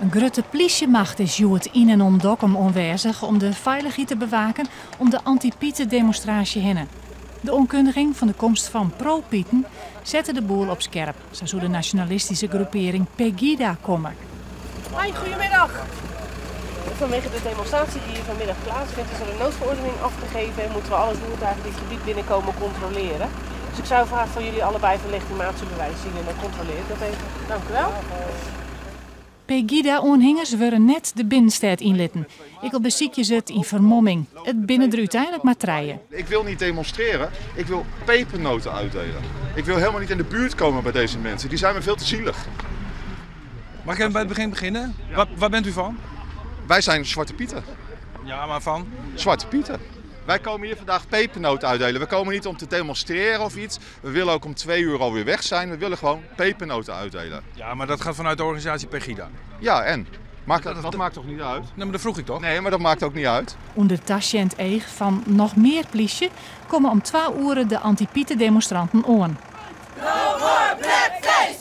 In grutte plysjemacht is hjoed yn en om Dokkum oanwêzich om de feilichheid te bewaken om de anty-Pite-demonstraasje hinne. De oankundiging fan de komst fan pro-Piten sette de boel op skerp. Sa soe de nasjonalistyske groepearring Pegida komme. Hi, goedemiddag. Vanwege de demonstratie die hier vanmiddag plaatsvindt, is er een noodverordening afgegeven en moeten we alle voertuigen die het gebied binnenkomen controleren. Dus ik zou graag van jullie allebei een legitimatiebewijs zien en dan controleer ik dat even. Dank u wel. Pegida-oanhingers wurde net de binnenstêd ynlitten. Ek al besykje se it yn fermomming. It binne der úteinlik mar trije. Ik wil niet demonstreren, ik wil pepernoten uitdelen. Ik wil helemaal niet in de buurt komen bij deze mensen, die zijn me veel te zielig. Mag ik even bij het begin beginnen? Waar bent u van? Wij zijn Zwarte Pieten. Ja, maar van? Zwarte Pieten. Wij komen hier vandaag pepernoten uitdelen. We komen niet om te demonstreren of iets. We willen ook om 2 uur alweer weg zijn. We willen gewoon pepernoten uitdelen. Ja, maar dat gaat vanuit de organisatie Pegida. Ja, en? Dat maakt toch niet uit? Nee, maar dat vroeg ik toch? Nee, maar dat maakt ook niet uit. Under tasjend each fan noch mear plysje komme om 2 oere de anty-Pite-demonstranten oan. No more blackface!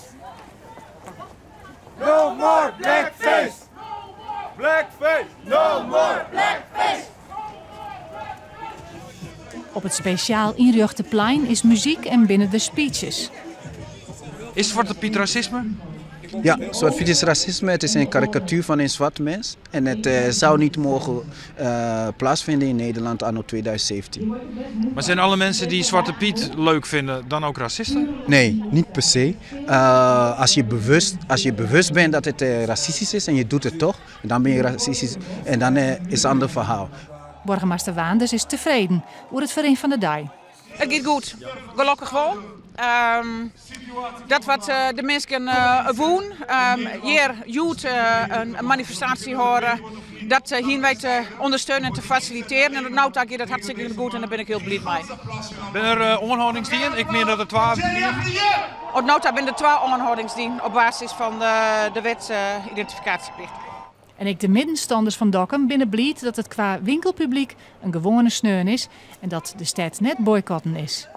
No more blackface! Blackface! No more blackface! Op it spesjaal ynrjochte plein is muzyk en binne der speeches. Is Zwarte Piet racisme? Ja, Zwarte Piet is racisme. Het is een karikatuur van een zwart mens. En het zou niet mogen plaatsvinden in Nederland anno 2017. Maar zijn alle mensen die Zwarte Piet leuk vinden dan ook racisten? Nee, niet per se. Als je bewust bent dat het racistisch is en je doet het toch, dan ben je racistisch en dan is het een ander verhaal. Boargemaster Waanders is tefreden oer it ferrin fan de dei. It giet goed, gelokkich wol. Dat wat de minsken woenen, hjir hjoed in manifestaasje hâlde, dat hiene wy te ûndersteunen en te fasilitearjen. En no giet dat hartstikke goed en dêr bin ik hiel bliid mei. Binne der oanhâldings dien? Ik mien dat der twa Oant no ta binne der twa oanhâldings dien op basis fan de wet identifikaasjeplicht. En ek de middenstanners fan Dokkum binne bliid dat it kwa winkelpublyk in gewoane sneon is en dat de stêd net boykotte is.